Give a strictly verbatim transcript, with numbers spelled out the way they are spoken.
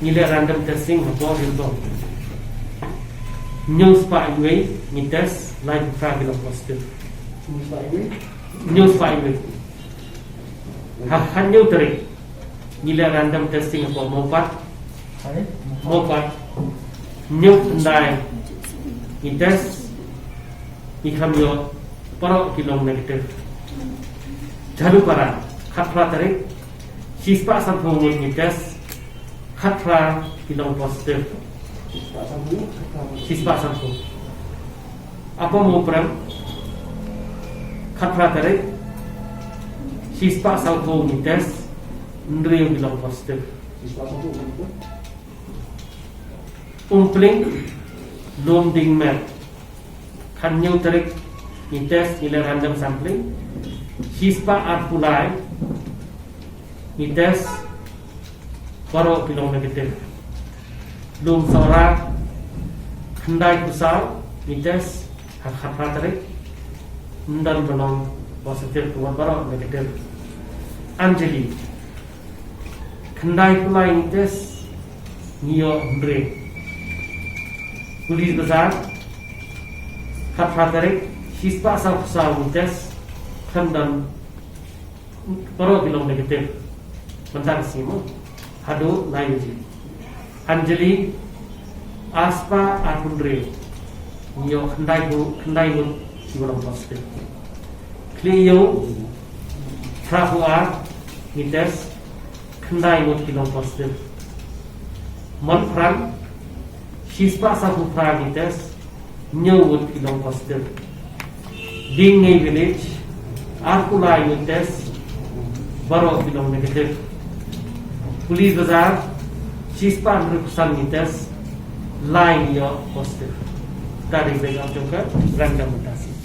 Ngi leh random testing hapoh Rilbong. Hynñiew spah wei ngi test, laiphew phra ki long positive. Hynñiew spah wei. Ha, ha hynñiew tarik ngi leh random testing hapoh Mawpat. Mawpat. Hynñiew khyndai ngi test, ngi kham ïoh baroh ki long negative. Jhalupara, khatphra tarik, shispah sanphew ngut ngi test, khatphra ki long positive. Shispah sanphew. Upper Mawprem, khatphra tarik, shispah sanphew ngi test, hynriew ki long positive. Umpling, Lumdingmet, khathynñiew tarik ngi test, ngi leh random sampling, shispah arphew lai ngi test, baroh ki long negative. Lumsohra, khyndaiphew saw ngi test ha khatphra tarik, ym don ba long positive, kumba baroh negative. Anjali, khyndaiphew lai ngi test, ngi ïoh hynriew. Police Bazar, khatphra tarik, shispah sawphew saw ngi test, khlem don, baroh ki long negative. Mynta ka sngi mo, haduh lai baje. Anjali, arspah arphew hynriew, ngi ïoh khyndai ngut, khyndai ngut kiba long positive. Khlieh Ïew, phraphew ar ngi test, khyndai ngut ki long positive. Mawphran, shispah sawphew phra ngi test, hynñiew ngut ki long positive. Diengngei Village, arphew lai ngi test, baroh ki long negative. Police Bazar, shispah hynriewphew san ngi test, lai ngi ïoh positive. Kata ka dei ka jong ka random mynta ka sngi.